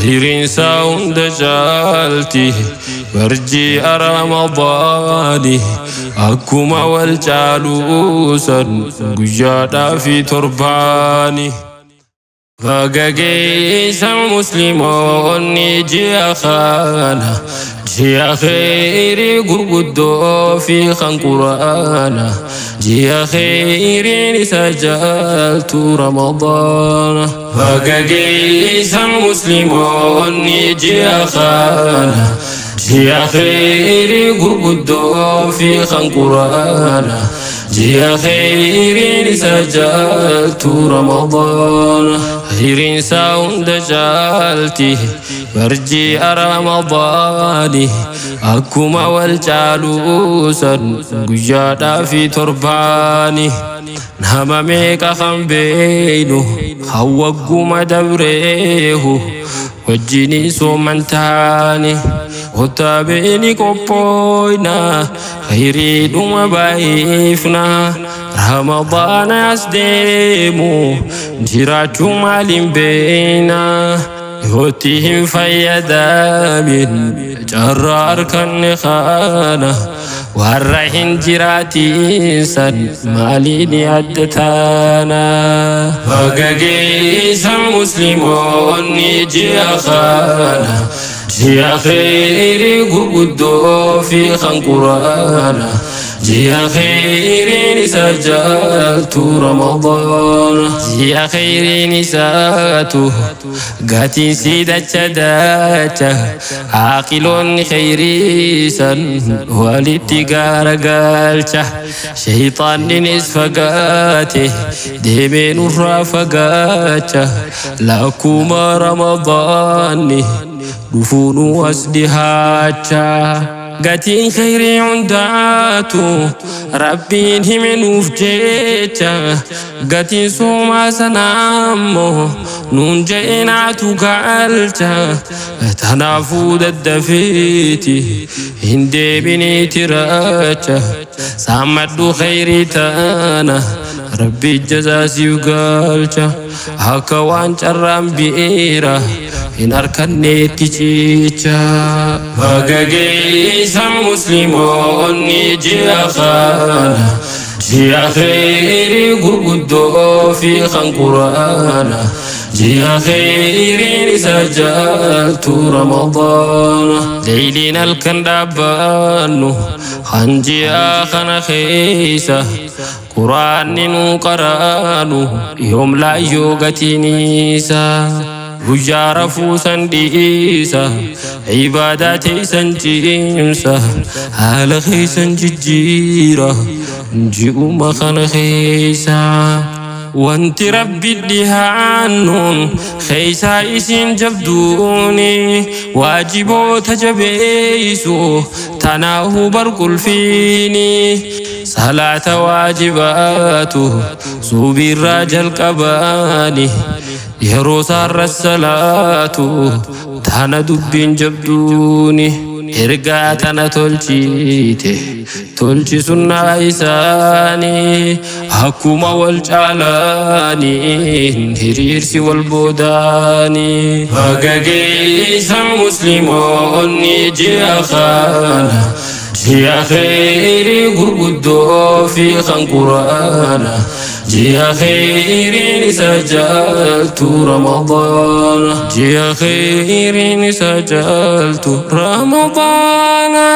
Khayriinsaa hunda caalti barji'a Ramadaani. Akkuma wal caaluusan guyyaadhaa fi torbaani. Baga geessan musliimoonni ji'a kana, ji'a kheyrii gurguddoo fi kan quraana, ji'a kheyriin isa jaaltu Ramadaana. Baga geessan musliimoonni ji'a kana, ji'a kheyrii gurguddoo fi kan quraana, ji'a kheyriin isa jaaltu Ramadaana. Kheyriinsaa hunda caalti barji'a Ramadaani. Akkuma wal caaluusan guyyaadhaa fi torbaani. Nama meeqa kan beeynu kan wagguma dabreehu wajjiniin sooman taane. Kottaa beeni qophooyna, kheyriidhuma baay'ifna. Ramadaana as deemu jiraachuu maaliin beeyna? Yootti hin fayyadamin carraa harkanne kana, warra hin jiraatiin san maaliin adda taana? Baga geessan musliimoonni ji'a kana, ji'a kheyrii gurguddoo fi kan quraana, ji'a kheyriin isa jaaltu Ramadaana. Ji'a kheyriin isaatu gatiin sii dacha dacha, aaqiloonni kheyrii san walitti gaaragalcha. Shayxaanninis fagaate deemee nurraa fagaacha. Lakkuma Ramadaanni dhufuunu as dhihaacha. Gatiin kheyrii hundaatu Rabbiin hime nuuf jecha, gatiin soomaa sanaa ammoo nuun je'enaatu galcha. Tanaafuu daddafeeti hin deebiniiti racha, saammadhu kheyrii tana, Rabbi jazaa siif galcha. Akka waan carraan biira hin harkanneetti cicha. Baga geessan musliimoonni ji'a kana, ji'a kheyrii gurguddoo fi kan quraana, ji'a kheyriin isa jaaltu Ramadaana. Leeyliin halkan dhaabbannu kan ji'a kana keessa quraanni nuu qaraanu yoom laayyoo gatiin isa. Guyyaa rafuu san dhiisa, ibaadaa teessan cimsa, haala keessan jijjiira ji'uma kana keessa. Wanti Rabbi dhihaannuun keessaa isin jabduuni waajiboota jabeeysu tanaahu barqulfiini. Salaata waajibaatu suubiirraa jalqabaani, yeroo saarra salaatu tana dubbiin jabduuni. Ergaa tana tolchite tolchi sunnaa isaanii, akkuma wal caalaaniin hiriirsi wal boodaanii. Baga geessan musliimoonni ji'a kana, ji'a kheyrii gurguddoo fi kan quraana, ji'a kheyriin isa jaaltu Ramadaana. Ji'a kheyriin isa jaaltu Ramadaana.